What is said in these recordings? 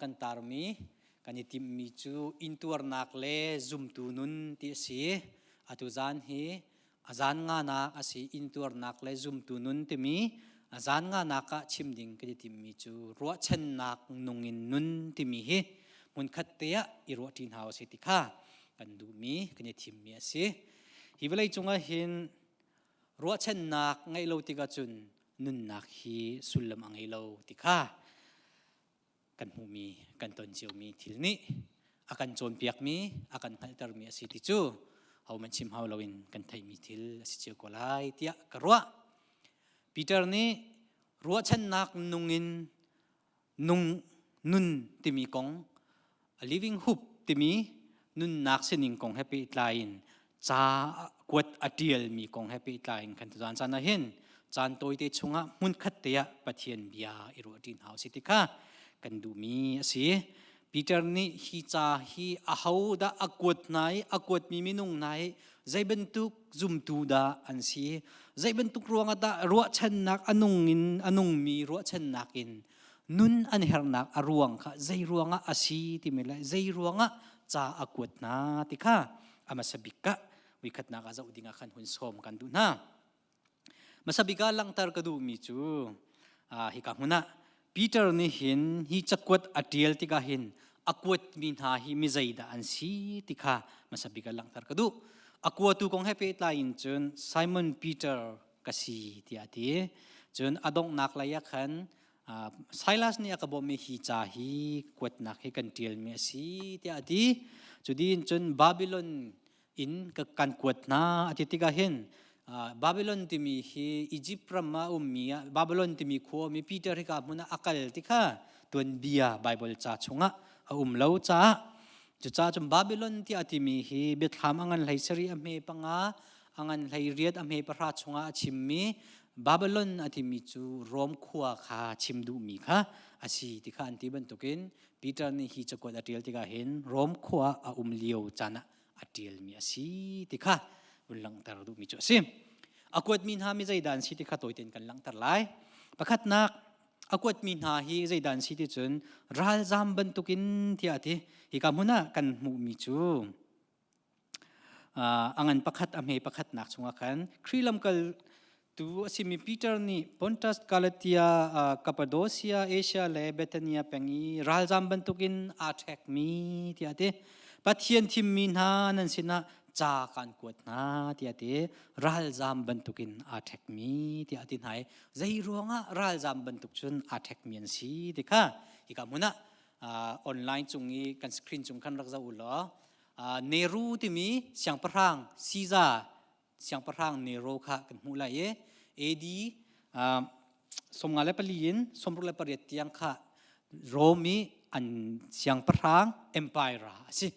kan tarmi kan i timhmi cu intuarnak le zumtu nun ti a si. Atu zan hi a zan nganak a si intuarnak le zumtu nun timi a zan nganak ah chim ding kan i timhmi cu ruahchannak nung in nun timi hi hmunkhat te ah i ruahṭi hna usih ti kha kan duhmi kan i thimmi a si. Hi vawlei cungah hin ruahchannak ngeih lo tikah cun nunnak hi sullam a ngei lo ti kha kan hmuhmi kan ton ciomi thil nih a kan cawnpiakmi a kan hngalhtermi a si ti cu hohmanh chim hau loin kan theihmi thil a si cio ko lai tiah ka ruah. Peter nih ruahchannak nung in nung nun timi kong a living hope timi nunnak sining kong he pehtlai in ca kuat a ṭialmi kong he pehtlai in kan tuzaan caan ah hin caan tawite chungah hmunkhat te ah Pathian bia i ruahṭi hna usih ti kha kan duhmi a si. Peter nih hi ca hi aho dah a kuat hna i a kuatmi minung hna hi zei bantuk zumtu dah an si zei bantuk ruangah dah ruahchannak a nung in a nungmi ruahchannak in nun an herhnak a ruang kha zei ruangah a si timi le zei ruangah ca a kuat hna ti kha a hmasa bik ah voikhatnak ah zoh ding ah khan hun sawm kan duh hna. Hmasa bik ah langhter ka duhmi cu hika hmun ah Peter nih hin hi cakuat a ṭial tikah hin a kuatmi hna hi mi zeidah an si ti kha hmasa bik ah langhter ka duh. A kuatu kong he pehtlai in cun Simon Peter ka si tiah a ti. Cun a donghnak lei ah khan Silas nih a ka bawmhmi hi ca hi kuatnak hi kan ṭialmi a si tiah a ti. Cu dih cun Babylon in ka kan kuat hna a ti tikah hin Babylon timi hi Egypt ram ah ummi ah Babylon timi khua mi Peter hika hmun ah a kal ti kha tuanbia Bible ca chungah a um lo caah cucaah cun Babylon tiah timi hi biathlam a ngan hlei sari a hme panga a ngan hlei riat a hme pahra chungah a chimmi Babylon a timi cu Rom khua kha chim duhmi kha a si ti kha an ti bantukin Peter nih hi cakuat a ṭial tikah hin Rom khua a um lio caan ah a ṭialmi a si ti kha vun langhter duhmi cu a si. A kuatmi hna mi zeidah an si ti kha tawi tein kan langhter lai. Pakhatnak, a kuatmi hna hi zeidah an si ti cun ralzam bantukin tiah a ti. Hika hmun ah kan hmuhmi cu a ngan pakhat a hme pakhatnak chungah khan Khrih lamkal tu a simi Peter nih Pontus, Galatia, Cappadocia, Asia le Bethania peng i ralzam bantukin aa ṭhekmi tiah a ti. Pathian thimmi hna nan sinah ca kaan kuat hna tiah a ti. Ralzam bantukin aa ṭhekmi tiah a ti hna i zei ruangah ralzam bantuk cun aa ṭhekmi an si ti kha hika hmun ah online cung i kan screen cung khan rak zoh u law Nehru timi siangpahrang Caesar siangpahrang Nero kha kan hmuh lai i AD 54 in 68 tiang kha Rome i an siangpahrang empire a si.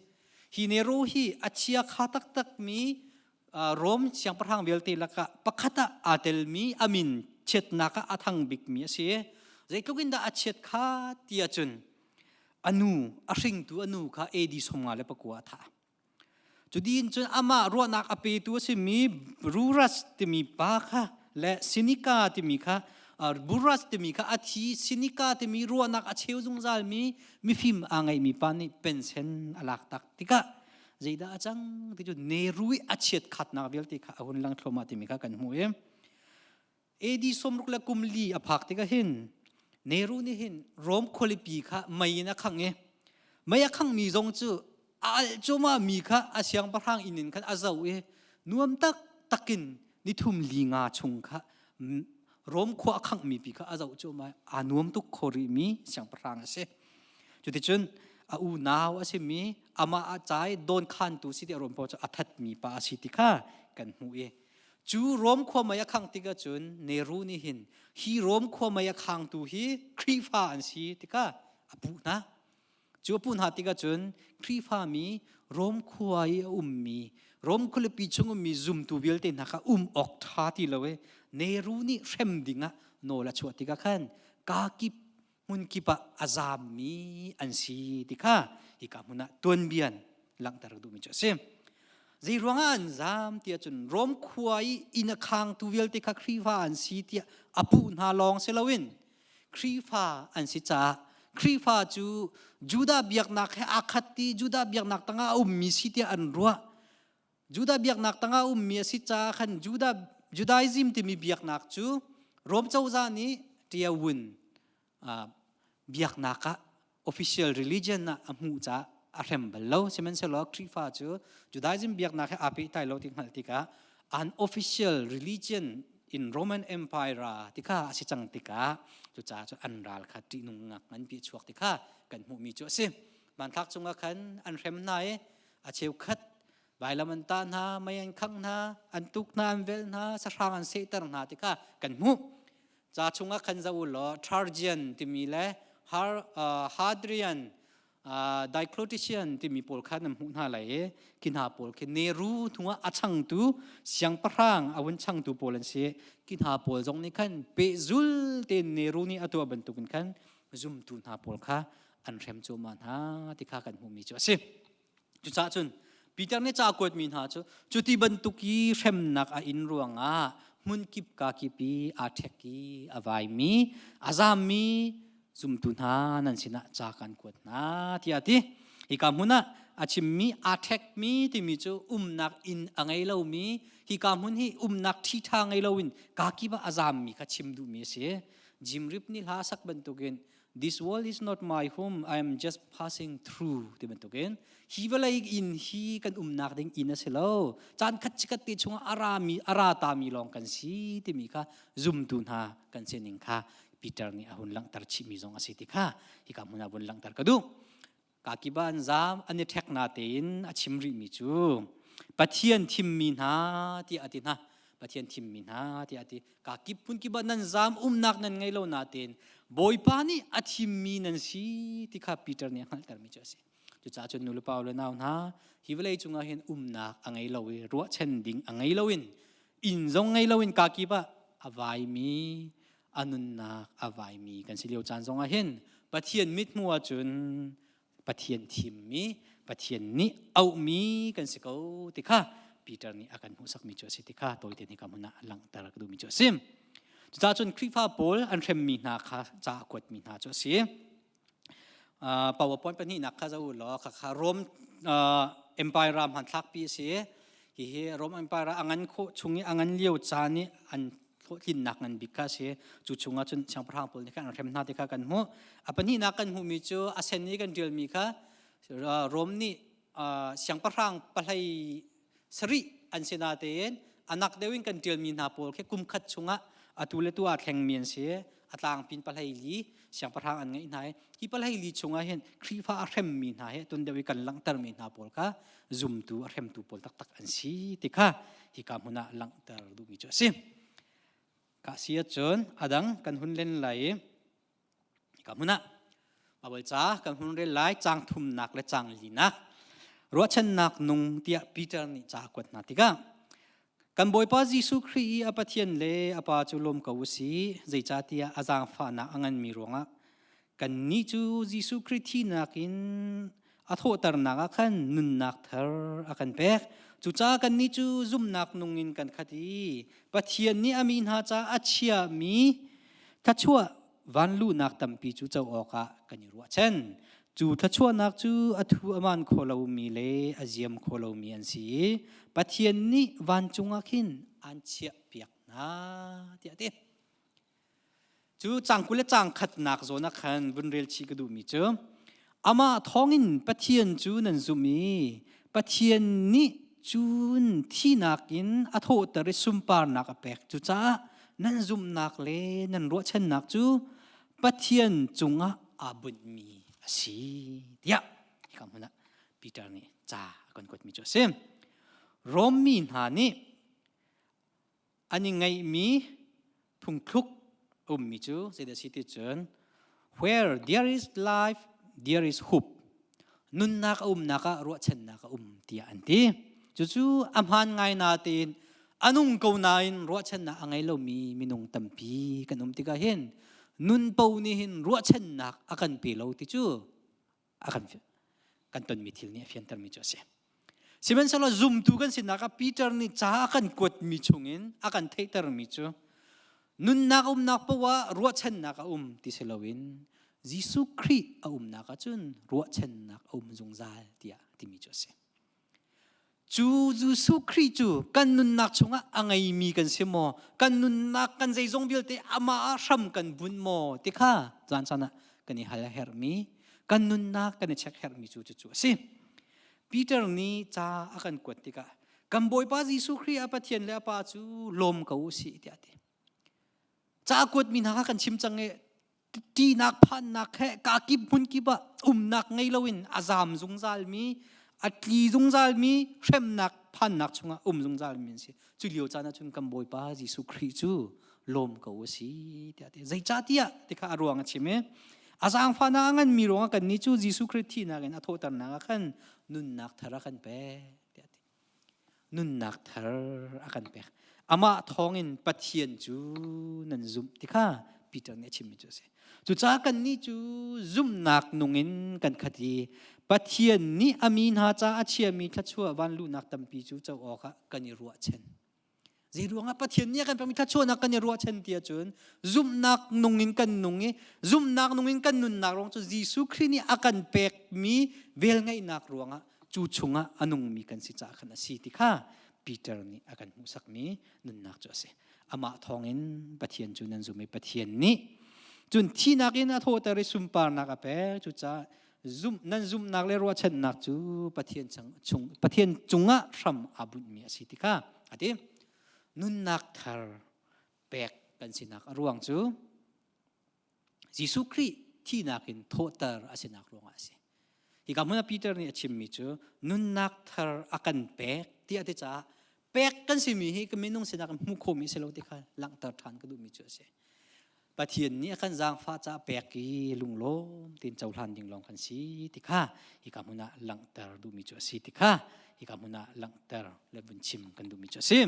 Hi Nero hi a chia kha taktak mi Rome siangpahrang vialte lakah pakhat ah aa telmi a min chiatnak ah a thang bikmi a si. Zeitluk in dah a chiat kha ti ahcun a nu a hringtu a nu kha AD 59 a thah. Cutiin cun amah ruahnak a petu a simi Ruras timi pa kha le Sinika timi kha Buras timi kha a thi Sinika timi ruahnak a cheu zungzalmi mifim aa ngeihmi pa nih pensen a lak tak tikah zeidah a cang ti cu Nehru i a chiat khatnak vialte kha a hun lang thluahmah timi kha kan hmuh i AD 60 le kum li a phak tikah hin Nehru nih hin Rom khualipi kha mei in a khangh i mei a khanghmi zong cu a alh cuahmah mi kha a siangpahrang inn in khan a zoh i nuam taktak in nithum li nga chung kha Rom khua a khanghmi pi kha a zoh cuahmah i aa nuam tuk kho rihmi siangpahrang a si. Cuticun a unau a simi amah a ca i dawnkhantu si ti a ruam paoh cu a thatmi pa a si ti kha kan hmuh i Cu Rom khua mei a khangh tikah cun Nehru nih hin hi Rom khua mei a khangtu hi Khrihfa an si tikah a puh hna. Cu a puh hna tikah cun Khrihfa mi Rom khua i a ummi Rom khualipi chung ummi zumtu vialte hna kha um awk ṭha ti lo i Nehru nih hrem dingah nawl a chuah tikah khan kakip hmun kip ah a zaammi an si ti kha hika hmun ah tuanbian langhter duhmi cu a si. Zei ruangah an zaam ti ahcun Rom khua i inn a khangtu vialte kha Khrihfa an si tiah a puh hna lawng si loin Khrihfa an si caah Khrihfa cu Judah biaknak he aa khat ti Judah biaknak tangah a ummi si tiah an ruah. Judah biaknak tangah a ummi a si caah khan Judah Judaism timi biaknak cu Rom cozah nih Tiawun biaknak ah official religion ah a hmuh caah a hrem bal lo. Sihmanhsehlaw Khrihfa cu Judaism biaknak he aa pehtlai lo ti hngalh tikah an official religion in Roman Empire ti kha a si cang tikah cucaah cu an ral kha ṭihnung ngak nganpi a chuak ti kha kan hmuhmi cu a si. Hmanthlak cungah khan an hrem hna i a cheukhat vailam an tah hna, mei an khangh hna, an tuk hna, an velh hna, sahrang an sehter hna ti kha kan hmuh. Ca chungah khan zoh u law Trajan timi le Hadrian Diocletian timi pawl kha nan hmuh hna lai i khi hna pawl khi Neru hnuah a changtu siangpahrang a vun changtu pawl an si. Khi hna pawl zong nih khan pehzul tein Neru nih a tuah bantukin khan zumtu hna pawl kha an hrem cuahmah hna ti kha kan hmuhmi cu a si. Cucaah cun Peter nih ca a kuatmi hna cu cuti bantuk i hremnak a in ruangah hmunkip kakip i aa ṭhek i a vaimi a zammi zumtu hna nan sinah ca kan kuat hna tiah a ti. Hika hmun ah a chimmi aa ṭhekmi timi cu umnak inn a ngei lomi hika hmun hi umnak ṭhiṭha ngei loin kakip ah a zammi kha chim duhmi a si. Jim Rip nih hla a sak bantukin This world is not my home, I am just passing through ti bantukin hi vawlei inn hi kan umnak ding inn a si lo. Caan khat chikat te chungah a rami a ra tami lawng kan si timi kha zumtu hna kan sining kha Peter nih a hun langhter chihmi zong a si ti kha hika hmun ah vun langhter ka duh. Kakiba an zaam an i ṭhek na tein a chim rihmi cu Pathian thimmi hna tiah a ti hna. Pathian thimmi hna tiah a ti. Kakip phun kip ah nan zaam umnak nan ngei lo natein Bawipa nih a thimmi nan si ti kha Peter nih a hngalhtermi cu a si. Cucaah cun nu le pa le nau hna hi vawlei cungah hin umnak a ngei lo i ruahchan ding a ngei lo in inn zong ngei lo in kakip ah a vaimi a nunnak a vaimi kan si lio caan zongah hin Pathian mithmuh ahcun Pathian thimmi Pathian nih auhmi kan si ko ti kha Peter nih a kan hmuhsakmi cu a si ti kha tawite nih ka hmun ah langhter ka duhmi cu a si. Cucaah cun Khrihfa pawl an hremmi hna kha ca a kuatmi hna cu a si. PowerPoint pahnihnak kha zoh u law khakha Rome Empire ram hmanthlakpi a si. Hihi Rome Empire a ngan khawh chung i a ngan lio caan i an hlawhtlinnak ngan bik kha a si. Cu chungah cun siangpahrang pawl nih khan an hrem hna ti kha kan hmuh. A pahnihnak kan hmuhmi cu a sen i kan ṭialmi kha Rome nih siangpahrang pahlei sarih an si natein a nak deuh in kan ṭialmi hna pawl khi kum khat chungah atu le tu aa thlengmi an si. A tlangpin pahlei li siangpahrang an ngeih hna i hi pahlei li chungah hin Khrihfa a hremmi hna hi tun deuh i kan langhtermi hna pawl kha zumtu a hremtu pawl taktak an si ti kha hika hmun ah langhter duhmi cu a si. Ka si ahcun a dang kan hun len lai i Hika hmun ah Baibal ca kan hun rel lai caang thumnak le caang linak ruahchannak nung tiah Peter nih ca a kuat hna tikah kan Bawipa Jesuh Khrih i a Pathian le a Pa cu lawm ko u sih zeicahtiah a zaangfahnak a nganmi ruangah kannih cu Jesuh Khrih thihnak in a thawhternak ah khan nunnak thar a kan pek. Cucaah kannih cu zumhnak nung in kan khat i Pathian nih a mi hna caah a chiahmi thluachuah vanluhnak tampi cu co awkah kan i ruahchan. Cu thluachuahnak cu a thu a man kho lomi le a ziam kho lomi an si i Pathian nih vancung ah khin aan chiahpiak hna tiah a ti. Cu cang 20 le cang khatnak zawn ah khan vun rel chih ka duhmi cu amah thawngin Pathian cu nan zumh i Pathian nih cun thihnak in a thawhter i sunparnak a pek. Cucaah nan zumhnak le nan ruahchannak cu Pathian cungah aa bunhmi a si tiah hika hmun ah Peter nih ca a kan kuatmi cu a si. Rom mi hna nih an i ngeihmi phungthluk ummi cu zeidah si ti cun where there is life there is hope nunnak a umnak ah ruahchannak a um tiah an ti cucu a hmaan ngai natein a nung ko nain ruahchannak a ngei lomi minung tampi kan um tikah hin nun po nih hin ruahchannak a kan pe lo ti cu a kan kan tonmi thil nih a fiantermi cu a si. Sihmanhsehlaw zumtu kan sinak ah Peter nih ca a kan kuatmi chungin a kan theihtermi cu nunnak umnak poah ah ruahchannak a um ti si loin Jesuh Khrih a umnak ahcun ruahchannak a um zungzal tiah timi cu a si. Cu Jesuh Khrih cu kan nunnak chungah a ngeimi kan si maw? Kan nunnak kan zeizong vialte amah ah hram kan bunh maw? Ti kha caan caan ah kan i hal a herhmi, kan nunnak kan i check herhmi cu cucu a si. Peter nih ca a kan kuat tikah kan Bawipa Jesuh Khrih a Pathian le a Pa cu lawm ko u sih tiah a ti. Ca a kuatmi hna kha kan chim cang i ṭihnak phannak he kakip hmunkip ah umnak ngei loin a zaam zungzalmi a tli zungzalmi hremnak phannak chungah um zungzalmi an si. Cu lio caan ah cun kan Bawipa Jesuh Khrih cu lawm ko a si tiah ti. Zeicahtiah ti kha a ruang a chim i a zaangfahnak a nganmi ruangah kannih cu Jesuh Khrih thihnak in a thawhternak ah khan nunnak thar a kan pek tiah a ti. Nunnak thar a kan pek. Amah thawngin Pathian cu nan zumh ti kha Peter nih a chimmi cu a si. Cucaah kannih cu zumhnak nung in kan khat i Pathian nih a mi hna ca a chiami thluachuah vanluhnak tampi cu co awkah kan i ruahchan. Zeiruangah Pathian nih a kan pekmi thluachuahnak kan i ruahchan ti ahcun zumhnak nung in kan nung i zumhnak nung in kan nunnak ruang cu Jesuh Khrih nih a kan pekmi velngeihnak ruangah cu chungah a nungmi kan si caah khan a si ti kha Peter nih a kan hmuhsakmi nunnak cu a si. Amah thawngin Pathian cu nan zum i Pathian nih cun thihnak in a thawhter i sunparnak a pek cucaah zum nan zumhnak le ruahchannak cu Pathian chung Pathian cungah hram aa bunhmi a si ti kha a ti. Nunnak thar pek kan sinak a ruang cu Jesuh Khrih thihnak in thawhter a sinak ruangah a si. Hika hmun ah Peter nih a chimmi cu nunnak thar a kan pek tiah a ti caah pek kan simi hi ka minung sinak in hmuh khawhmi si lo ti kha langhter ṭhan ka duhmi cu a si. Pathian nih a kan zaangfah caah pek i lunglawm tein cohlan ding lawng kan si ti kha hika hmun ah langhter duhmi cu a si ti kha hika hmun ah langhter le vun chim kan duhmi cu a si.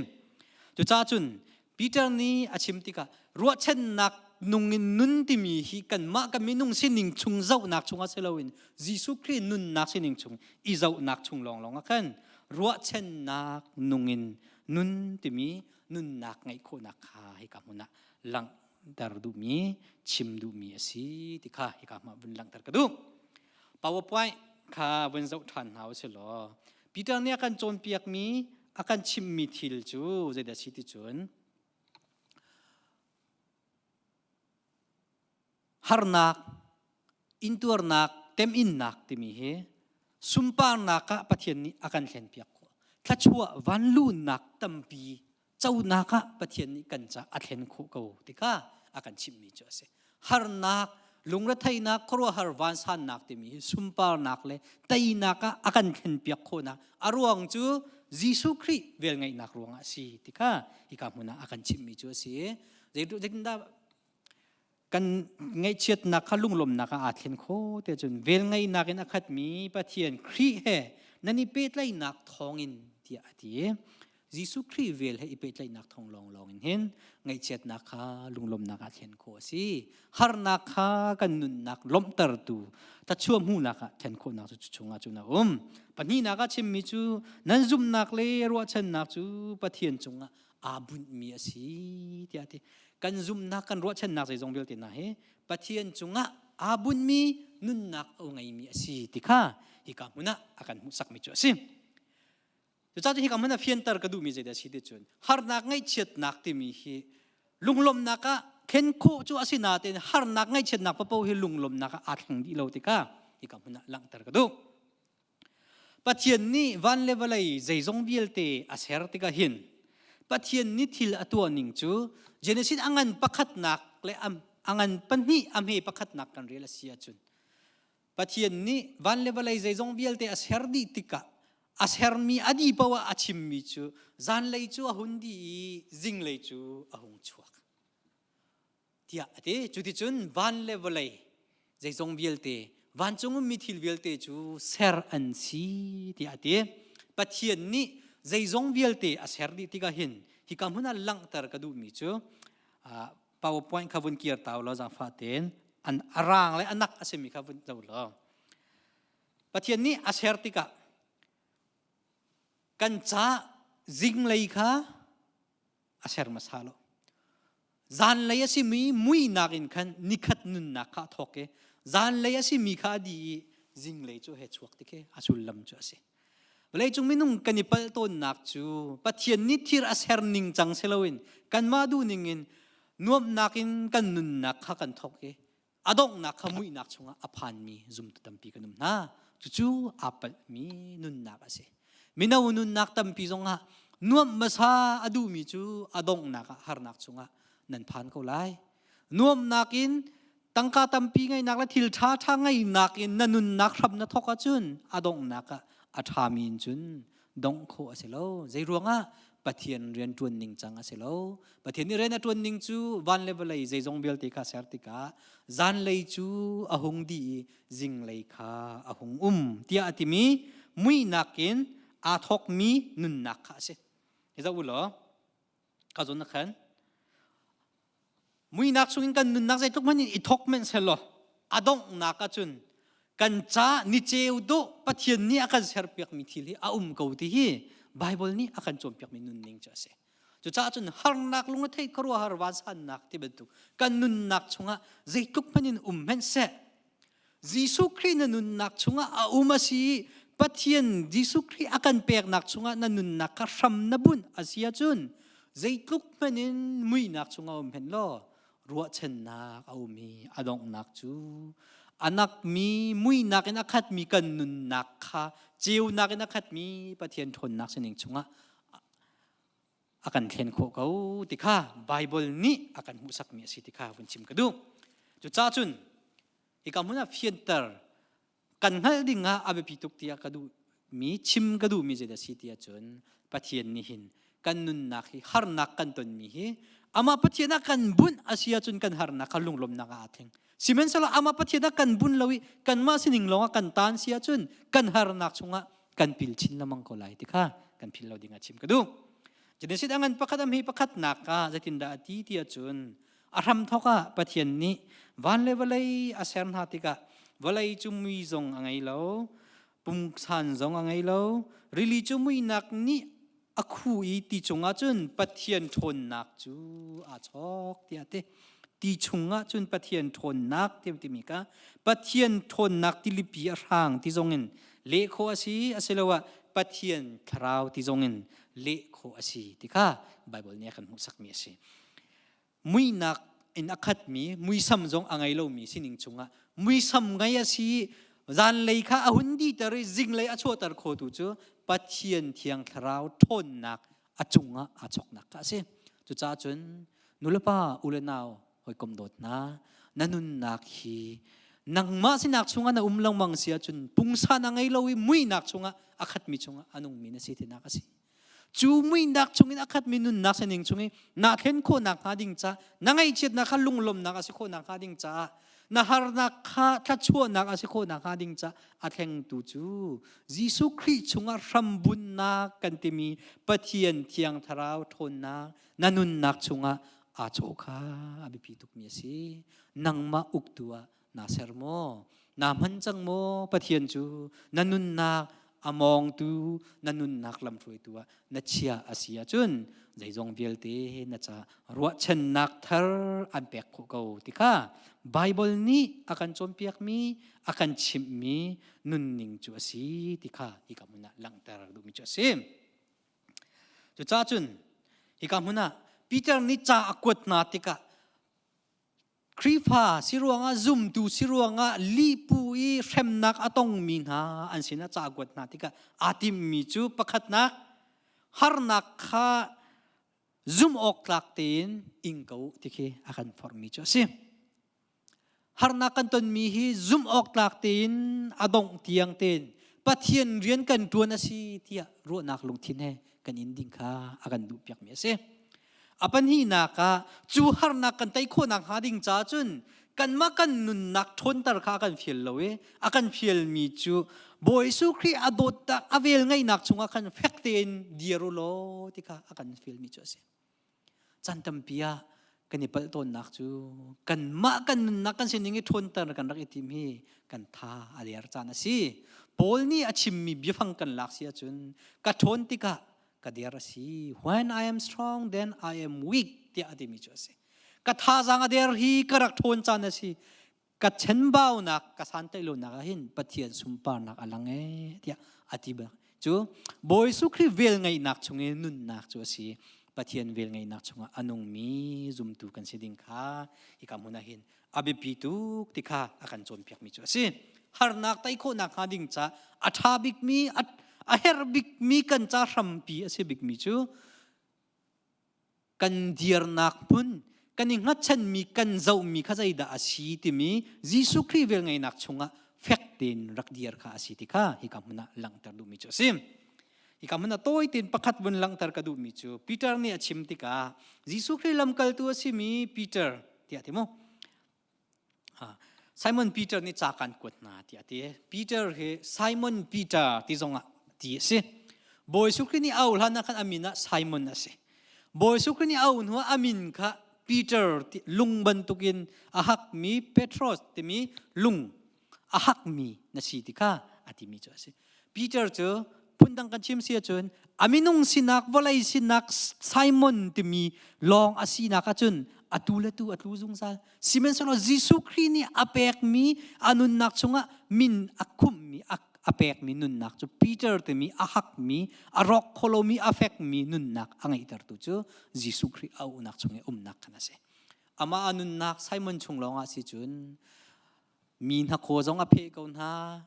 Cucaah cun Peter nih a chim tikah ruahchannak nung in nun timi hi kanmah kan minung sining chung zohnak chungah si loin Jesuh Khrih nunnak sining chung i zohnak chung lawnglawng ah khan ruahchannak nung in nun timi nunnak ngeih khawhnak kha hika hmun ah langhter duhmi chim duhmi a si ti kha hika hmah vun langhter ka duh. PowerPoint kha vun zoh ṭhan hna u law Peter nih a kan cawnpiakmi a kan chimmi thil cu zeidah a si ti cun harnak intuarnak teminnak timi hi sunparnak ah Pathian nih a kan thlenpiak khawh thluachuah vanlunak tampi conak ah Pathian nih kan ca a thlen khawh ko ti kha a kan chimhmi cu a si. Harnak, lungretheihnak, khuaruahhar vansannak timi hi sunparnak le teinak ah a kan thlenpiak khawhnak a ruang cu Jesuh Khrih velngeihnak ruangah a si ti kha hika hmun ah a kan chimhmi cu a si. Zeitindah kan ngaihchiatnak kha lunglawmhnak ah aa thlen kho te cun velngeihnak in a khatmi Pathian Khrih he nan i pehtlaihnak thawngin tiah a ti. Jesuh Khrih vel he i pehtlaihnak thawng lawnglawng in hin ngaihchiatnak kha lunglawmhnak ah thlen khawh a si. Harnak kha kan nunnak lawmhtertu thlachuah hmuhnak ah thlen khawhnak cu chungah cun a um. Pahnihnak ah chimmi cu nan zumhnak le ruahchannak cu Pathian cungah aa bunhmi a si tiah a ti. Kan zumhnak kan ruahchannak zeizong vialte hna hi Pathian cungah aa bunhmi nunnak a ngeimi a si ti kha hika hmun ah a kan hmuhsakmi cu a si. Cucaah hika hmun ah fianter ka duhmi zeidah a si ti cun harnak ngaihchiatnak timi hi lunglawmhnak ah khen khawh cu a si nain harnak ngaihchiatnak paoh hi lunglawmhnak ah aa thleng dih lo tikah hika hmun ah langhter ka duh. Pathian nih van le vawlei zeizong vialte a ser tikah hin Pathian nih thil a tuah ning cu Genesis a ngan pakhatnak le a ngan pahnih a hme pakhatnak kan rel a si ahcun Pathian nih van le vawlei zeizong vialte a ser dih tikah a sermi a dih paoh ah a chimmi cu zanlei cu a hun dih i zinglei cu a hung chuak tiah a ti. Cuticun van le vawlei zeizong vialte vancung ummi thil vialte cu ser an si tiah a ti. Pathian nih zeizong vialte a ser dih tikah hin hika hmun ah langhter ka duhmi cu PowerPoint kha vun kir ta law zaangfah tein an a rang le a nak a simi kha vun zoh law Pathian nih a ser tikah kan ca zinglei kha a ser hmasa lo. Zanlei a simi muihnak in khan nikhat nunnak kha a thawk i. Zanlei a simi kha a dih i zinglei cu he chuak ti khi a sullam cu a si. Vawleicung minung kan i palh tawnnak cu Pathian nih thir a ser ning cang si loin kanmah duh ning in nuamhnak in kan nunnak kha kan thawk i a donghnak kha muihnak chungah a phanmi zumtu tampi kan um hna. Cucu aa palhmi nunnak a si. Mino nunnak tampi zongah nuamh hmasa a duhmi cu a donghnak ah harnak chungah nan phan ko lai. Nuamhnak in tangka tampi ngeihnak le thil ṭha ṭha ngeihnak in na nunnak hram na thawk ahcun a donghnak ah a ṭhami in cun dongh khawh a si lo. Zei ruangah Pathian rian ṭuan ning cang a si lo. Pathian nih rian a ṭuan ning cu van le vawlei zeizong vialte kha ser tikah zanlei cu a hung dih i zinglei kha a hung um tiah a timi muihnak in aa thawkmi nunnak kha a si. Hi zoh u law, ka zawn na khan Muihnak chungin kan nunnak zeitluk hmanh in i thawk hmanh sehlaw a donghnak ahcun kan ca niceu dawh Pathian nih a kan serpiakmi thil hi a um ko ti hi Baibal nih a kan cawnpiakmi nunning cu a si. Cucaah cun harnak lungretheih khuaruahhar vansannak ti bantuk kan nunnak chungah zeitluk hmanh in um hmanh seh Jesuh Khrih na nunnak chungah a um a si i Pathian Jesuh Khrih a kan peknak chungah na nunnak kha hram na bunh a si ahcun zeitluk hmanh in muihnak chungah um hen law ruahchannak a um i a donghnak cu a nakmi muihnak in a khatmi kan nunnak kha ceunak in a khatmi Pathian ṭhawnnak sining chungah a kan thlen khawh ko ti kha Baibal nih a kan hmuhsakmi a si ti kha vun chim ka duh. Cucaah cun hika hmun ah fianter kan hngalh ding ah a biapi tuk tiah ka duhmi chim ka duhmi zeidah si tiah cun Pathian nih hin kan nunnak hi harnak kan tonmi hi amah Pathian ah kan bunh a si ahcun kan harnak kha lunglawmhnak ah aa thleng. Sihmanhsehlaw amah Pathian ah kan bunh lo i kanmah sining lawng ah kan taan si ahcun kan harnak chungah kan pil chin lengmang ko lai ti kha kan philh lo ding ah chim ka duh. Genesis a ngan pakhat am hi pakhatnak ah zeitindah a ti ti ahcun a hramthawk ah Pathian nih van le vawlei a ser hna tikah vawlei cu mui zong a ngei lo, pungsan zong a ngei lo, rili cu muihnak nih a khu i ti cungah cun Pathian ṭhawnnak cu aa chawk tiah a ti. Ti chungah cun Pathian ṭhawnnak timi kha Pathian ṭhawnnak tilipi a hrang ti zongin leh khawh a si asiloah Pathian thlarau ti zongin leh khawh a si ti kha Baibal nih a kan hmuhsakmi a si. Muihnak in a khatmi muisam zong a ngei lomi sining chungah muisam ngei a si i zanlei kha a hun dihter i zinglei a chuahter khotu cu Pathian thiang thlarau ṭhawnnak a cungah aa choknak kha a si. Cucaah cun nulepa u le nau hawikom dawt hna na nunnak hi nangmah sinak chungah na um lengmang si ahcun pungsan a ngei lo i muihnak chungah a khatmi chungah a nungmi na si tinak a si. Cu muihnak chungin a khatmi nunnak sining chung i naa thlen khawhnak hnga ding ca na ngaihchiatnak kha lunglawmhnak a si khawhnak hnga ding caah na harnak kha thluachuahnak a si khawhnak hnga ding ca a thlengtu cu Jesuh Khrih chungah hrambunnak kan timi Pathian Thiang Thlarau ṭhawnnak na nunnak chungah aa cawh kha a biapi tukmi a si. Nangmah uktu ah naa ser maw? Naa hman cang maw? Pathian cu na nunnak a mawngtu, na nunnak lamhruaitu ah na chia a si ahcun zeizong vialte na ca ruahchannak thar an pek khawh ko ti kha Baibal nih a kan cawnpiakmi, a kan chimhmi nunning cu a si ti kha hika hmun ah langhter duhmi cu a si. Cucaah cun hika hmun ah Peter nih ca a kuat hna tikah Khrihfa si ruangah zumtu si ruangah lihpu i hremnak a tongmi hna an sinah ca a kuat hna tikah aa timmi cu pakhatnak harnak kha zumh awk tlak tein ing ko ti khi a kan forhmi cu a si. Harnak kan tonmi hi zumh awk tlak tein a dongh tiang tein Pathian rian kan ṭuan a si tiah ruahnak lungthin he kan in ding kha a kan duhpiakmi a si. A pahnihnak ah cu harnak kan tei khawhnak hnga ding caah cun kanmah kan nunnak ṭhawnter kha a kan fial lo i a kan fialmi cu Bawi Jesuh Khrih a dawtnak a vel ngeihnak chungah khan fek tein dir u law ti kha a kan fialmi cu a si. Caan tampi ah kan i palh tawnnak cu kanmah kan nunnak kan sining i ṭhawnter kan rak i tim hi kan tha a der caan a si. Paul nih a chimmi biafang kan lak si ahcun ka ṭhawn tikah ka der a si. When I am strong, then I am weak tiah a timi cu a si. Ka thazaang a der hi ka rak ṭhawn caan a si. Ka chenbaunak ka santlaih lonak ah hin Pathian sunparnak a lang ee tiah a ti bak. Cu Bawi Jesuh Khrih vel ngeihnak chung i nunnak cu a si. Pathian vel ngeihnak chungah a nungmi zumtu kan si ding kha hika hmun ah hin a biapi tuk ti kha a kan cawnpiakmi cu a si. Harnak tei khawhnak hnga ding ca a ṭha bikmi a herh bikmi kan ca hrampi a si bikmi cu kan dirnak hmun kan i hngatchanmi kan zohmi kha zeidah a si timi Jesuh Khrih velngeihnak chungah fek tein rak dir kha a si ti kha hika hmun ah langhter duhmi cu a si. Hika hmun ah tawi tein pakhat vun langhter ka duhmi cu Peter nih a chim tikah Jesuh Khrih lamkaltu a simi Peter tiah ti mu. Simon Peter nih ca kan kuat hna tiah a ti. Peter hi Simon Peter ti zongah ti a si. Bawi Jesuh Khrih nih a auh hlan ah khan a min ah Simon a si. Bawi Jesuh Khrih nih a auh hnuah a min kha Peter ti, lung bantukin a hakmi Petros timi lung a hakmi na si ti kha a timi cu a si. Peter cu phundang kan chim si ahcun a minung sinak vawlei sinak Simon timi lawng a sinak ahcun atu le tu a tlu zungzal. Sihmanhsehlaw Jesuh Khrih nih a pekmi a nunnak chungah min a khumhmi a pekmi nunnak cu Peter timi a hakmi a rawk kholomi a fekmi nunnak a ngeihtertu cu Jesuh Khrih a uhnak chung i umnak khan a si. Amah a nunnak Simon chung lawngah si cun mi hnakhaw zong a pheh ko hna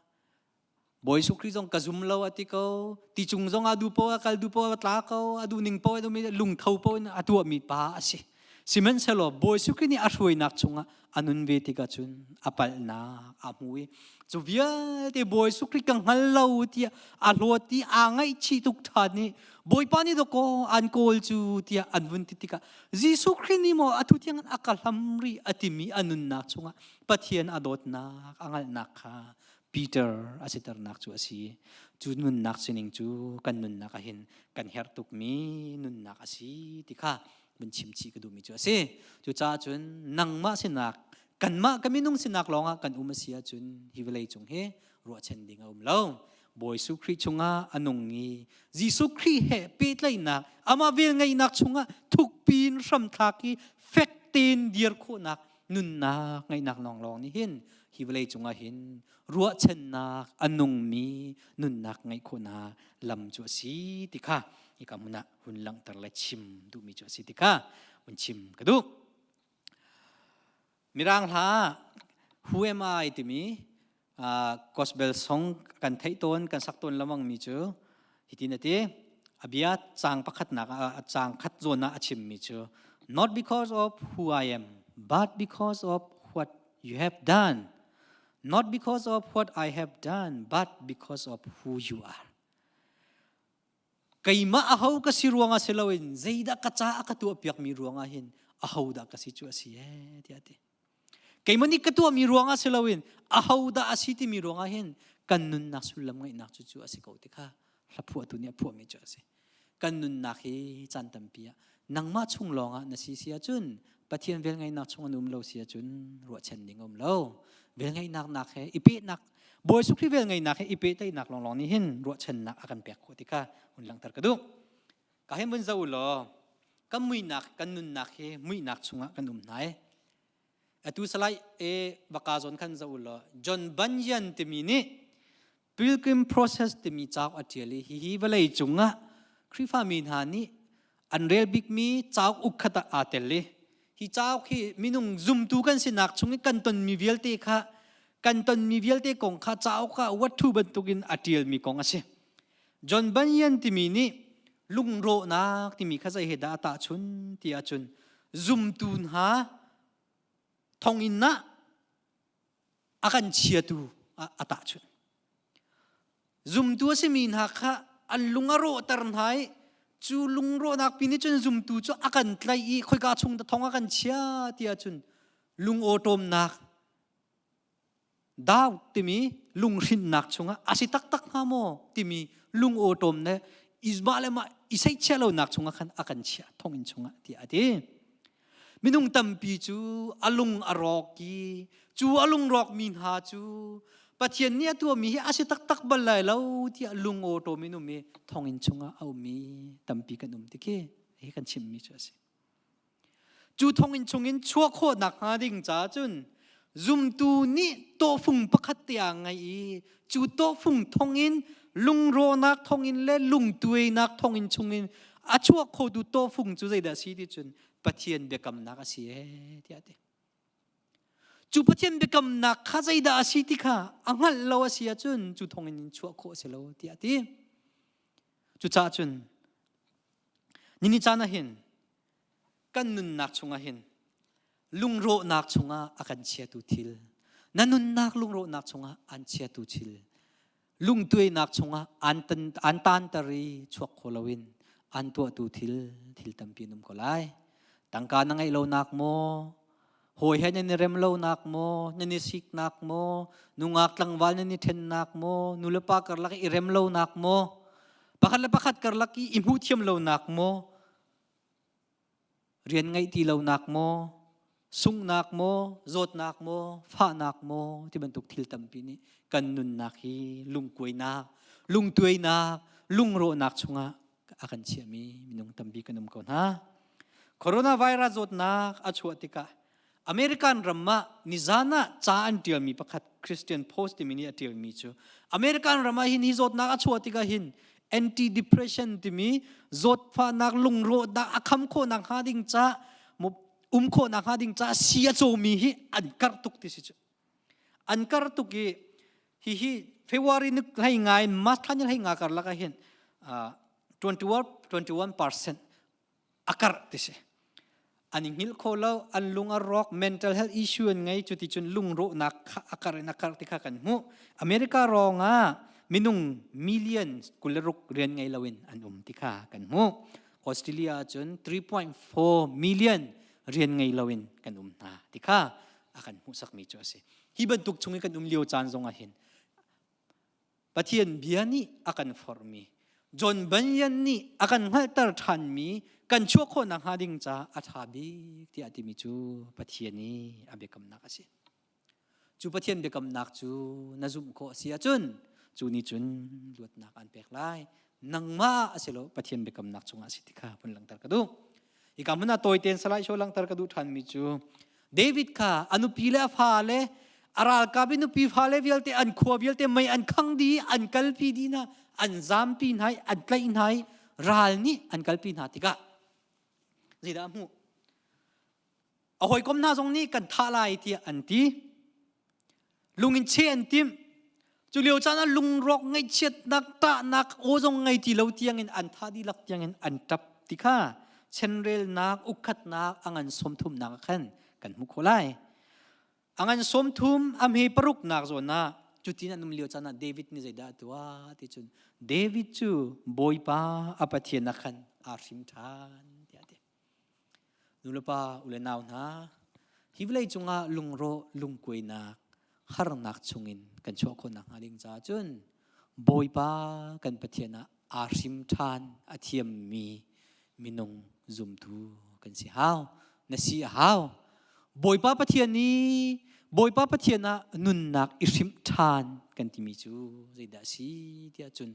Bawi Jesuh Khrih zong ka zum lo a ti ko ti cung zong a du po a kal du po a tla ko a duh ning po a lungtho po in a tuahmi pa a si sihmanhsehlaw Bawi Jesuh Khrih nih a hruainak chungah a nun ve tikah cun a palhnak a hmu i cu vialte Bawi Jesuh Khrih ka hngal lo tiah a hlawt i aa ngaihchih tuk ṭhan i Bawipa nih dawkaw an kawl cu tiah an vun ti tikah Jesuh Khrih nih maw atu tiang a ka hlam rih a timi a nunnak chungah Pathian a dawtnak a hngalhnak kha Peter a siternak cu a si. Cu nunnak sining cu kan nunnak ah hin kan herh tukmi nunnak a si ti kha vun chim chih ka duhmi cu a si. Cucaah cun nangmah sinak kanmah ka minung sinak lawngah kan um a si ahcun hi vawlei cung hi ruahchan ding a um lo. Bawi Jesuh Khrih chungah a nung i Jesuh Khrih he pehtlaihnak amah velngeihnak chungah thukpi in hramthlak i fek tein dir khawhnak nunnak ngeihnak lawnglawng nih hin hi vawlei cungah hin ruahchannak a nungmi nunnak ngeih khawhnak lam cu a si ti kha hika hmun ah hun langhter le chim duhmi cu a si ti kha hun chim ka duh. Mirang hla Who Am I timi gospel song kan theih tawn kan sak tawn lamang mi cu hitin a ti a bia caang pakhatnak a caang khat zawn ah a chimmi cu not because of who I am but because of what you have done not because of what I have done but because of who you are keimah aho ka si ruangah si loin zeidah ka ca a ka tuahpiakmi ruangah hin aho dah ka si cu a si ee tiah a ti Keimah nih ka tuahmi ruangah si loin ahodah a si timi ruangah hin kan nunnak sullam ngeihnak cu cu a si ko ti kha hlaphuahtu nih a phuahmi cu a si. Kan nunnak hi caan tampi ah nangmah chung lawngah na si si ahcun Pathian velngeihnak chung an um lo si ahcun ruahchan ding a um lo. Velngeihnak nak he i pehnak Bawi Jesuh Khrih velngeihnak he i pehtlaihnak lawnglawng nih hin ruahchannak a kan pek khawh ti kha hun langhter ka duh. Ka hin vun zoh u law kan muihnak kan nunnak hi muihnak chungah kan um hna i atu salai e baka zawn khan zoh u law John Bunyan timi nih Pilgrim Process timi cauk a ṭial i hihi vawlei cungah Khrihfami hna nih an rel bikmi cauk uk khat ah aa tel i hi cauk hi minung zumtu kan sinak chung i kan tonmi vialte kha kan tonmi vialte kong kha cauk ah wathu bantukin a ṭialmi kong a si. John Bunyan timi nih lungrawhnak timi kha zei he dah a tahchun ti ahcun zumtu hna thonginn ah a kan chiatu ah a tahchun. Zumtu a simi hna kha an lung a rawhter hna i cu lungrawhnak pi nih cun zumtu cu a kan tlaih i khoika chung dah thong a kan chia ti ahcun lungawṭawmnak Daud timi lunghrinnak chungah a si taktak hnga maw timi lungawṭawm le mah le mah i seihchiah lonak chungah khan a kan chiah thonginn chungah tiah a ti. Minung tampi cu a lung a rawk i cu a lung rawkmi hna cu Pathian nih a tuahmi hi a si taktak bal lai lo tiah lungawṭawm in um i thonginn chungah a ummi tampi kan um ti khi hi kan chimmi cu a si. Cu thonginn chungin chuah khawh nakhnga ding caah cun. Zumtu nih tawhfung pakhat te aa ngeih i cu tawhfung thawngin lungrawhnak thawngin le lungtuainak thawngin chungin a chuak khotu tawhfung cu zeidah a si ti cun Pathian biakamnak a si ee tiah a ti. Cu Pathian biakamnak kha zeidah a si ti kha a hngalh lo a si ahcun cu thawngin in chuah khawh a si lo tiah a ti. Cucaah cun nini caan ah hin kan nunnak chungah hin lungrawhnak chungah a kan chiatu thil na nunnak lungrawhnak chungah an chiatu thil lungtuainak chungah an tan an tanter i chuak kho loin an tuahtu thil thil tampi an um ko lai tangka na ngeih lonak maw hawi he nan i rem lonak maw nan i siknak maw nungak tlangval nan i ṭhennak maw nulepa karlak i rem lonak maw pakhat le pakhat karlak i i hmuh thiam lonak maw Rian ngeih ti lonak maw, sunghnak maw, zawtnak maw, fahnak maw ti bantuk thil tampi nih kan nunnak hi lungkuainak, lungtuainak, lungrawhnak chungah a kan chiahmi minung tampi kan um ko hna. Coronavirus zawtnak a chuah tikah American ram ah nizan ah ca an ṭialmi pakhat Christian Post timi nih a ṭialmi cu American ram ah hin hi zawtnak a chuah tikah hin anti-depression timi zawtfahnak lungrawhnak a kham khawhnak hnga ding ca um khawhnak hnga ding ca si a cawmi hi an karh tuk ti si cu an karh tuk i hihi February ni hlei ngai March thla ni hlei nga karlak ah hin 21 21% a karh ti si an i hngilh kho lo an lung a rawk mental health issue an ngei cuti cun lungrawhnak kha a karh in a karh ti kha kan hmuh America rawng ah minung million 26 rian ngei loin an um ti kha kan hmuh Australia cun 3.4 million rian ngei loin kan um hna ti kha a kan hmuhsakmi cu a si hi bantuk chung i kan um lio caan zong ah hin Pathian bia nih a kan forhmi John Bunyan nih a kan hngalhter ṭhanmi kan chuah khawh nakhnga ding caah a ṭha bik tiah a timi cu Pathian i a biakamnak a si. Cu Pathian biakamnak cu na zumh khawh a si ahcun cu nih cun luatnak an pek lai. Nangmah a si lo Pathian biakamnak cungah a si ti kha vun langhter ka duh. Hika hmun ah tawi tein Salai Show langhter ka duh ṭhanmi cu David kha a nupi le a fale a ralkap i nupi fale vialte an khua vialte mei an khang dih an kalpi dih hna an zampi hna i an tlaih hna i ral nih an kalpi hna tikah zeidah a hmuh a hawikom hna zong nih kan thah lai tiah an ti Lung in cheh an timh. Cu lio caan ah lungrawk ngaihchiatnak tahnak aw zong ngei ti lo tiangin an thah dihlak tiangin an ṭap ti kha chenrelnak ukkhatnak a ngan sawmthumnak ah khan kan hmuh khawh lai. A ngan sawmthum a hme paruknak zawn ah cutin an um lio caan ah David nih zeidah a tuah ti cun David cu Bawipa a Pathian ah khan aa hrim ṭhan tiah a ti. Nulepa u le nau hna, hi vawlei cungah lungrawh lungkuainak harnak chungin kan chuah khawh nakhnga ding caah cun Bawipa kan Pathian ah aa hrim ṭhan a thiammi minung zumtu kan si hau. Na si a hau. Bawipa Pathian i Bawipa Pathian ah nunnak i hrimh ṭhan kan timi cu zeidah a si tiah cun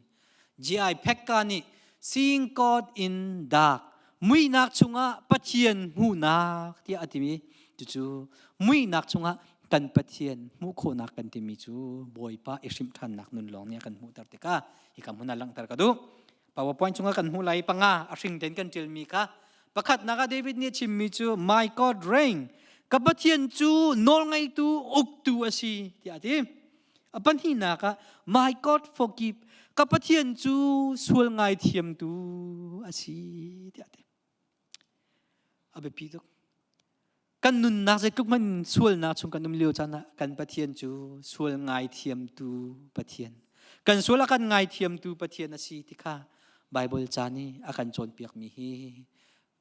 G.I. Pekka nih Seeing God in Dark muihnak chungah Pathian hmuhnak tiah a timi cucu muihnak chungah kan Pathian hmuh khawhnak kan timi cu Bawipa i hrimh ṭhannak nun lawng nih a kan hmuhter tikah hika hmun ah langhter ka duh. PowerPoint chungah kan hmuh lai panga a hring tein kan ṭialmi kha pakhatnak ah David nih a chimmi cu My God reign ka Pathian cu nawlngeitu uktu a si tiah a ti. A pahnihnak ah my God forgive ka Pathian cu sual ngaithiamtu a si tiah a ti. A biapi tuk. Kan nunnak zeitluk hmanh sualnak chung kan um lio caan ah kan Pathian cu sual ngaithiamtu Pathian. Kan sual a kan ngaithiamtu Pathian a si ti kha Bible ca nih a kan cawnpiakmi hi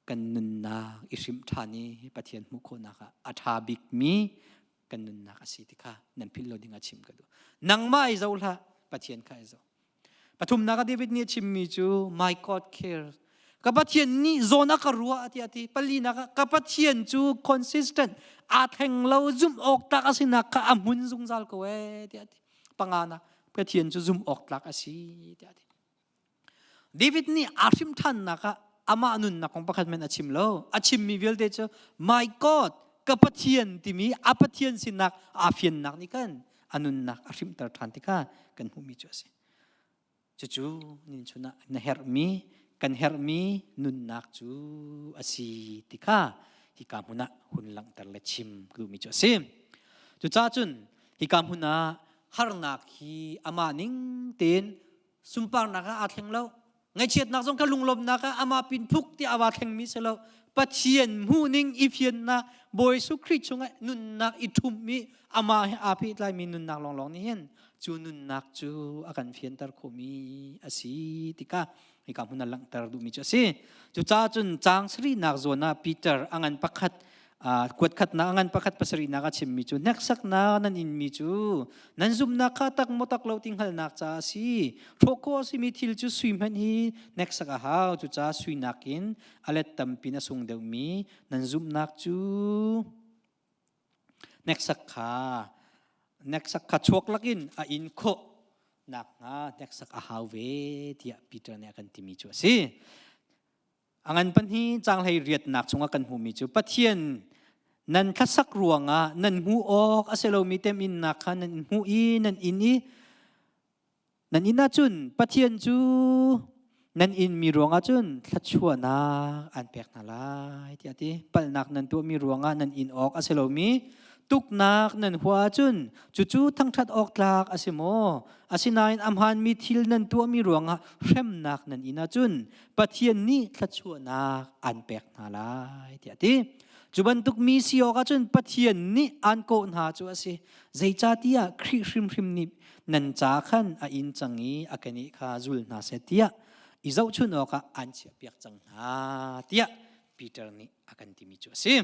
kan nunnak i hrimh ṭhan i Pathian hmuh khawhnak ah a ṭha bikmi kan nunnak a si ti kha nan philh lo ding ah chim ka duh. Nangmah i zoh hlah, Pathian kha i zoh. Pathumnak ah David nih a chimmi cu my God cares. Ka Pathian nih zawn a ka ruah tiah a ti. Palinak ah ka Pathian cu consistent aa thleng lo zumh awk tlak a sinak kha a hmun zungzal ko ee tiah a ti. Panganak Pathian cu zumh awk tlak a si tiah a ti. David nih aa hrim ṭhannak ah amah nunnak kong pakhat men a chim lo. A chimmi vialte cu my God. Ka Pathian timi a Pathian sinak aa fiannak nih khan a nunnak a hrimhter ṭhan tikha kan hmuhmi cu a si. Cucu nin chun ah na herhmi kan herhmi nunnak cu a si ti kha hika hmun ah hun langhter le chim ka duhmi cu a si. Cucaah cun hika hmun ah harnak hi amah ning tein sunparnak ah aa thleng lo. Ngaihchiatnak zong kha lunglawmhnak ah amah pin phuk tiah a va thlengmi si lo. Pathian hmuhning i fiannak Bawi Jesuh Khrih chungah nunnak i ṭhumh i amah he aa pehtlaimi nunnak lawnglawng nih hin cu nunnak cu a kan fianter khawhmi a si tikah hika hmun a langhter duhmi cu a si. Cucaah cun caang sarihnak zawn ah Peter a ngan pakhat kuat khatnak a ngan pakhat pasarihnak a chimmi cu hneksaknak nan inmi cu nan zumhnak kha tak maw tak lo ti hngalhnak caah a si. Hrawh khawh a simi thil cu sui hmanh hi hneksak a hau. Cucaah sui nakin a let tampi in a sung deuhmi nan zumhnak cu hneksak kha hneksak kha chuak lakin a in khawh nakhnga hneksak a hau ve tiah Peter nih a kan timi cu a si. A ngan pahnih caanghlei riatnak chungah kan hmuhmi cu Pathian nan thlasak ruangah nan hmuh awk a si lomi teminnak kha nan hmuh i nan in i Nan inn ahcun Pathian cu nan inmi ruangah cun thluachuahnak an pek hna lai tiah a ti. Palhnak nan tuahmi ruangah nan in awk a si lomi tuknak nan hua ahcun cucu thangṭhat awk tlak a si maw? Asinain a hmaanmi thil nan tuahmi ruangah hremnak nan in ahcun Pathian nih thluachuahnak an pek hna lai tiah a ti. Cu bantuk mi si awk ahcun Pathian nih aan kawh hna cu a si. Zeicahtiah Khrih hrimhrim nih nan ca khan a inn cang i a keneh kha zul hna seh tiah i zohchun awkah an chiahpiak cang hna tiah Peter nih a kan timi cu a si.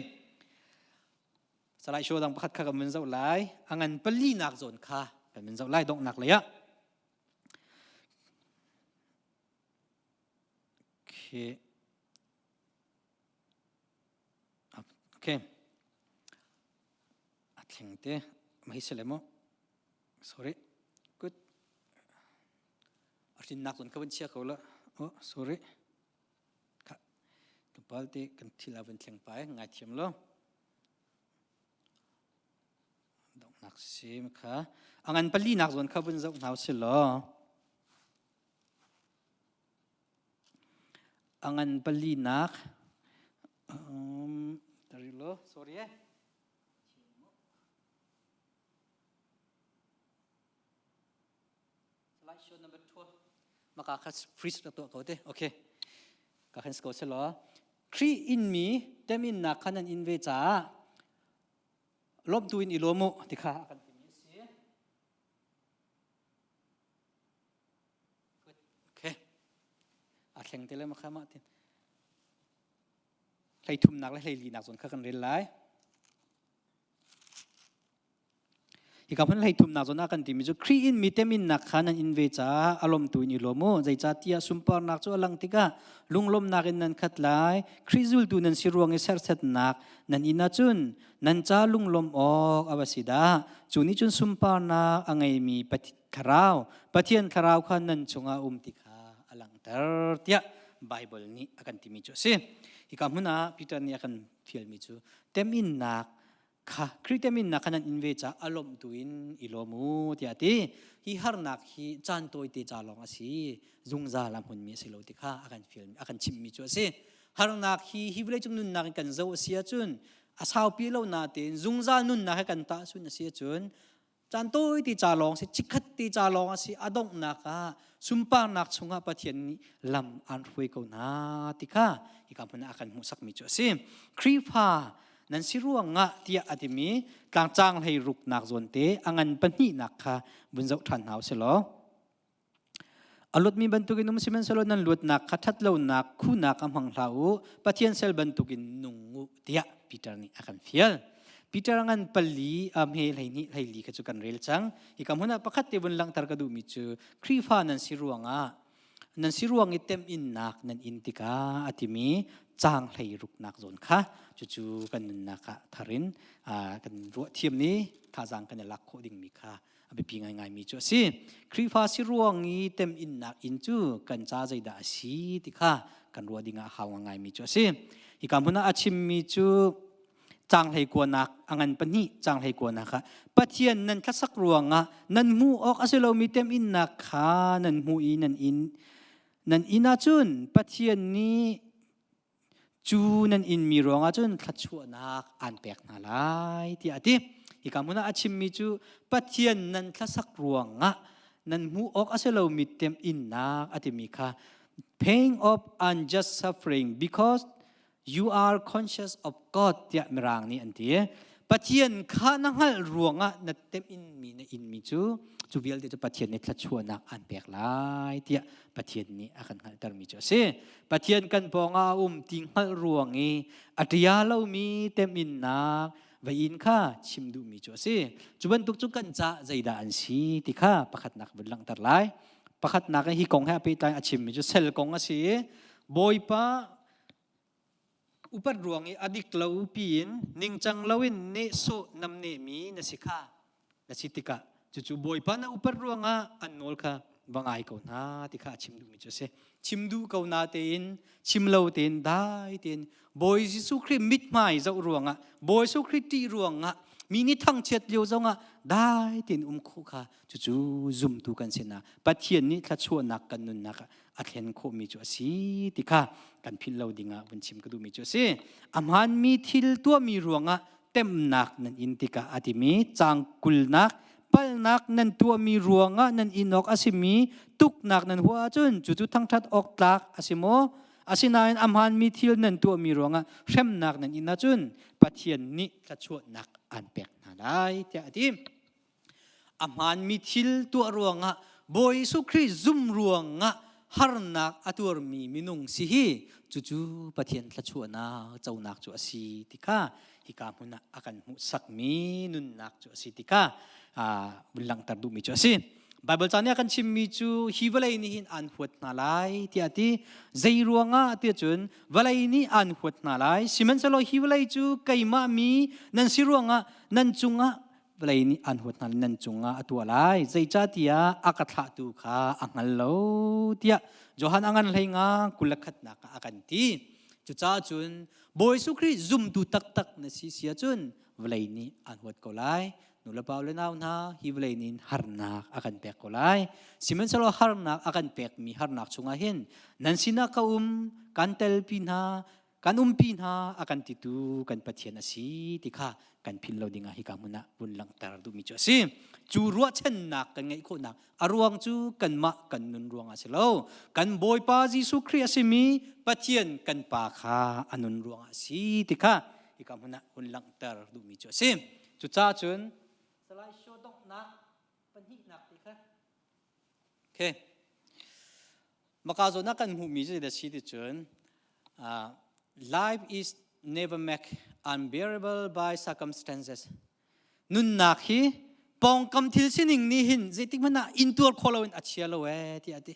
Salai show dang pakhat kha kan vun zoh lai. A ngan palinak zawn kha kan vun zoh lai donghnak lei ah. Okay. Okay. A thleng te. Mai sile mu. Sorry. Good. A hrinnak zon ka van chia ko la. Oh, sorry. Kha. Tlawmpal te kan thil a van thleng pai ngai thiam lo. Donghnak sim kha. A ngan palinak zawn kha vun zoh hna usih law. A ngan palinak um, lo, sorry eh. Slide number 12. Maka kha freeze na tuah ko te. Okay. Ka khan ko selaw. Khrih in mi teminnak kha nan in ve caah lawmtu in i lawm u ti kha a kan timi a si. Okay. A thleng te le makha mah tin. Hlei thumnak le hlei linak zawn kha kan rel lai. Hika hmun hlei thumnak zawn ah kan timi cu Khrih in mi teminnak kha nan in ve caah a lawmtu in i lawm u. Zeicahtiah sunparnak cu a lang tikah lunglawmnak in nan khat lai. Khrih zultu nan si ruang i serhsatnak nan in ahcun nan ca lunglawmh awk a va si dah. Cu nih cun sunparnak a ngeimi Thlarau, Pathian Thlarau kha nan chungah um ti kha a langhter tiah Baibal nih a kan timi cu a si. Hika hmun ah Peter nih a kan fialmi cu teminnak kha Khrih teminnak kha nan in ve caah a lawmh tu in i lawm u tiah a ti. Hi harnak hi caan tawite ca lawng a si, zungzal a hmunmi a si lo ti kha a kan fialmi a kan chimhmi cu a si. Harnak hi hi vawleicung nunnak in kan zoh a si ahcun a saupi lo natein zungzal nunnak he kan tahchunh a si ahcun Caan tawi ti ca lawng si, chikkhat ti ca lawng a si, a donghnak ah sunparnak chungah Pathian nih lam aan hruai ko hna ti kha hika hmun ah a kan hmuhsakmi cu a si. Khrihfa nan si ruangah tiah a timi tlangcang hlei ruknak zawn te a ngan pahnihnak kha vun zoh ṭhan hna u sih law. A luatmi bantukin um sihmanhsehlaw nan luatnak kha ṭhatlonak khunak ah hmang hlah u, Pathian sal bantukin nung u tiah Peter nih a kan fial. Peter ngan pali a hme 12 hleili kha cu kan rel cang. Hika hmun ah pakhat te vun langhter ka duhmi cu Khrihfa nan si ruangah nan si ruang i temhinnak nan in tikah a timi caang hlei ruknak zawn kha cucu kan nunnak ah thar in kan ruah thiam i thazaang kan i lak khawh dingmi kha a biapi ngaingaimi cu a si. Khrihfa si ruang i teminnak inn cu kan ca zeidah a si ti kha kan ruah ding ah a hau ngaingaimi cu a si. Hika hmun ah a chimmi cu. Caang hleikuanak a ngan pahnih caang hleikuanak ah Pathian nan thlasak ruangah nan hmuh awk a si lomi temhinnak kha nan hmuh i nan in nan inn ahcun Pathian nih cu nan inmi ruangah cun thluachuahnak aan pek hna lai tiah a ti. Hika hmun ah a chimmi cu Pathian nan thlasak ruangah nan hmuh awk a si lomi temhinnak a timi kha pain of unjust suffering because you are conscious of God tiah Mirang nih an ti. Pathian kha na hngalh ruangah na temhinmi na inmi cu cu vialte cu Pathian nih thluachuahnak aan pek lai tiah Pathian nih a kan hngalhtermi cu a si. Pathian kan pawngah a um ti hngalh ruang i a ṭia lomi temhinnak va in kha chim duhmi cu a si. Cu bantuk cu kan ca zeidah an si ti kha pakhatnak vun langhter lai. Pakhatnak hi kong he a pehtlai a chimmi cu sel kong a si i Bawipa Upat ruang i a dik lo piin ningcang loin nehsawh namnehmi na si kha na si tikah cucu Bawipa na upat ruangah an nawl kha va ngai ko hna ti kha a chim duhmi cu a si. Chim duh ko na tein chim lo tein dai tein Bawi Jesuh Khrih mithmai zoh ruangah Bawi Jesuh Khrih ṭih ruangah mi nih thangchiat lio zongah dai tein um khawh kha cucu zumtu kan sinah Pathian nih thluachuahnak kan nunnak ah a thlen khawhmi cu a si ti kha kan philh lo dingah vun chim ka duhmi cu a si. A hmaanmi thil tuahmi ruangah temnak nan in tikah a timi caang kulnak palnak nan tuahmi ruangah nan in awk a simi tuknak nan huah ahcun cucu thangṭhat awk tlak a si maw? Asinain a hmaanmi thil nan tuahmi ruangah hremnak nan in ahcun Pathian nih thluachuahnak aan pek hna lai tiah a ti. A hmaanmi thil tuah ruangah Bawi Jesuh Khrih zum ruangah harnak a tuarmi minung si hi cucu Pathian thluachuahnak conak cu a si ti kha hika hmun ah a kan hmuhsakmi nunnak cu a si ti kha vun langhter duhmi cu a si. Baibal ca nih a kan chimmi cu hi vawlei nih hin aan huat hna lai tiah a ti. Zei ruangah tiah cun vawlei nih aan huat hna lai. Sihmanhsehlaw hi vawlei cu keimah mi nan si ruangah nan cungah vawlei nih aan huat hna nan cungah a tuah lai zeicahtiah a ka thlahtu kha a hngal lo tiah Johan a ngan hlei nga 21nak ah a kan ti. Cucaah cun Bawi Jesuh Khrih zumtu taktak na si si ahcun vawlei nih aan huat ko lai. Nulepa le nau hna hi vawlei nih harnak a kan pek ko lai. Sihmanhsehlaw harnak a kan pekmi harnak chungah hin nan sinah ka um kan telpi hna kan umpi hna a kan titu kan Pathian a si ti kha kan philh lo dingah hika hmun ah vun langhter duhmi cu a si. Cu ruahchannak kan ngeih khawhnak a ruang cu kanmah kan nun ruangah a si lo. Kan Bawipa Jesuh Khrih a simi Pathian kan Pa kha a nun ruangah a si ti kha hika hmun ah hun langhter duhmi cu a si. Cucaah cun Salai Show donghnak pahnihnak ti kha Okay. Maka zawn ah kan hmuhmi cu zeidah si ti cun life is never made unbearable by circumstances. Nunnak hi pawngkam thil sining nih hin zeitik hmanh ah intuar khawh loin a chia lo ee tiah a ti.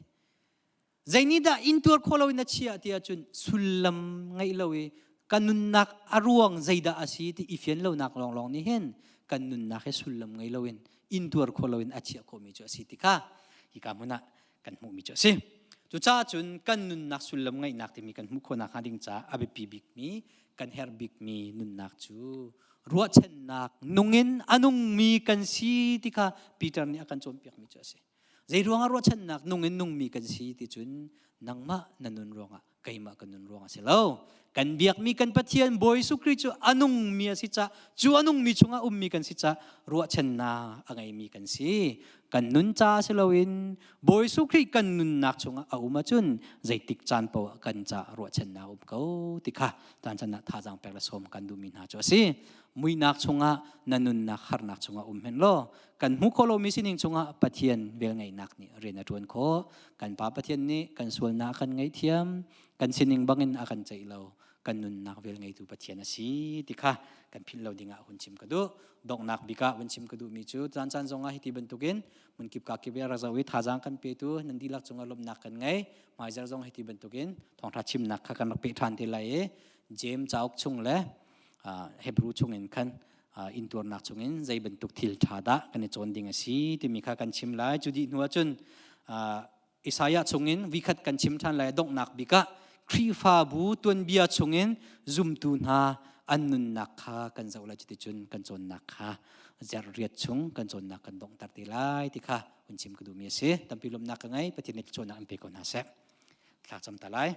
Zei nih dah intuar khawh loin a chia ti ahcun sullam ngeih lo i kan nunnak a ruang zeidah a si ti i fian lonak lawnglawng nih hin kan nunnak hi sullam ngei loin intuar khawh loin a chiah khawhmi cu a si ti kha hika hmun ah kan hmuhmi cu a si. Cucaah cun kan nunnak sullam ngeihnak timi kan hmuh khawhnak hnga ding caah a biapi bikmi kan herh bikmi nunnak cu ruahchannak nungin a nungmi kan si ti kha Peter nih a kan cawnpiakmi cu a si. Zei ruangah ruahchannak nung in nungmi kan si ti cun nangmah na nun ruangah keimah ka nun ruangah si lo. Kan biakmi kan Pathian Bawi Jesuh Khrih cu a nungmi a si cah cu a nungmi chungah ummi kan si cah ruahchannak a ngeimi kan si. Kan nun ca si loin Bawi Jesuh Khrih kan nunnak chungah a um ahcun zeitik caan paoh ah kan caah ruahchannak a um ko ti kha caan caan ah thazaang pek le sawm kan duhmi hna cu a si. Muihnak chungah na nunnak harnak chungah um hen law kan hmuh khawh lomi sining chungah Pathian velngeihnak nih rian a ṭuan khawh. Kan Pa Pathian nih kan sualnak a kan ngaihthiam, kan sining bangin a kan ceih lo, kan nunnak velngeitu Pathian a si ti kha kan philh lo dingah hun chim ka duh. Donghnak bik ah hun chim ka duhmi cu caan caan zongah hiti bantukin hmunkip ka kip rak zoh i thazaang kan petu nan dihlak cungah lawmhnak kan ngei. Hmaizarh zong hiti bantukin thawngṭha chimnak kha kan rak peh ṭhan te lai i Jeim cauk chung le Hebrew chungin khan intuarnak chungin zei bantuk thil ṭha dah kan i cawn ding a si timi kha kan chim lai. Cu dih hnu ahcun Isaiah chungin vikhat kan chim ṭhan lai donghnak bik ah Khrihfabu tuanbia chungin zumtu hna an nunnak kha kan zoh lai. Cuticun kan cawnnak kha zarh riat chung kan cawnnak kan donghter te lai ti kha hun chim ka duhmi a si. Tampi lawmhnak ka ngei. Pathian nih cawnnak an pe ko hna seh. Thla cam ta lai.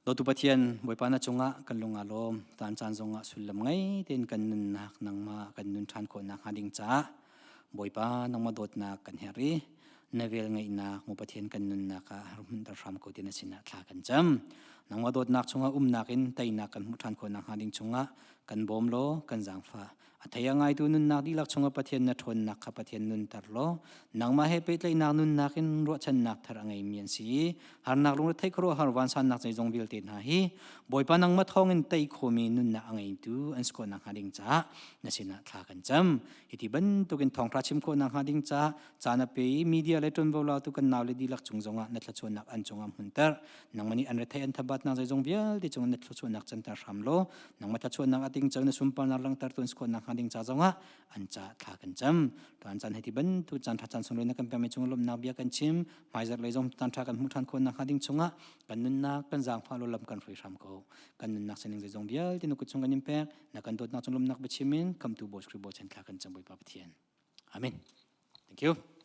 Dawtu Pathian, Bawipa na cungah kan lung aa lawm. Tan caan zongah sullam ngei tein kan nunnak nangmah kan nun ṭhan khawhnak hnga ding caah Bawipa nangmah dawtnak kan herh i na vel ngeihnak maw Pathian kan nunnak ah hmunter hram ko ti na sinah thla kan cam. Nangmah dawtnak chungah umnak in teinak kan hmuh ṭhan khawhnak hnga ding chungah kan bawm law kan zaangfah. A thei a ngaitu nunnak dihlak chungah Pathian na ṭhawnnak kha Pathian nunter law nangmah he pehtlaihnak nunnak in ruahchannak thar a ngeimi an si i harnak lungretheih khuaruahhar vansannak zeizong vialte hna hi Bawipa nangmah thawngin tei khomi nunnak a ngeitu an si khawh nakhnga ding caah na sinah thla kan cam. Hiti bantukin thawngṭha chim khawh nakhnga ding caah caan a pe i media le ṭuanvo latu kan naule dihlak cung zongah na thluachuahnak an cungah hmunter. Nangmah nih an retheih an thabatnak zeizong vialte cungah na thluachuahnak canter hram law nangmah thluachuahnak a tingco na sunparnak langhter tu an si khawh nakhnga ding ca zongah an ca thla kan cam. Tuan caan hei ti bantuk caan ṭha caan sunglawi na kan pekmi cung lawmhnak bia kan chim. Hmaizarh lei zong caan ṭha kan hmuh ṭhan khawh nakhnga ding chungah kan nunnak kan zaangfah law lam kan hrui hram ko. Kan nunnak sining zeizong vialte na kut chung kan in pek. Na kan dawtnak cung lawmhnak biachim in khamtu Bawi Khrih Bawi chan thla kan cam Bawipa Pathian. Amen. Thank you.